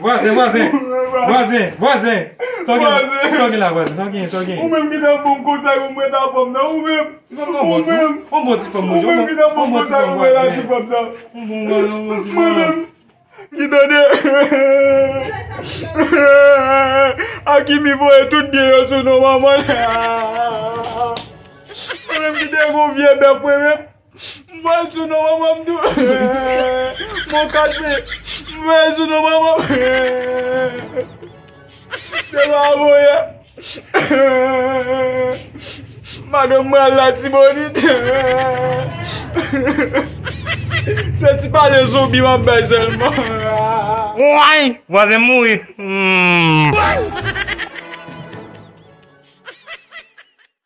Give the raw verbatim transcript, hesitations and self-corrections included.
Vwazen, vwazen, vwazen, vwazen. Sa w gen, sa w gen la, vwazen? Sa w gen, sa w gen? Ou menm ki t ap ban m konsèy pou m ret anfòm nan, ou menm. Ti fanm nan bon, bon ti fanm mwen. Ou menm ki t ap ban m konsèy pou m ret anfòm nan. Mwen menm ki tande Akimi voye tout byen yo sou non manman l. Mwen menm ki te gon vye bèf mwen menm. M voye sou non manman m tou. Mon kat pe. M voye sou non manman m. Se pa voye. Madanm mwen al Latibonit. Se ti pale zonbi m ap bay sèlman. Way! Vwazen m mouri. Hmm.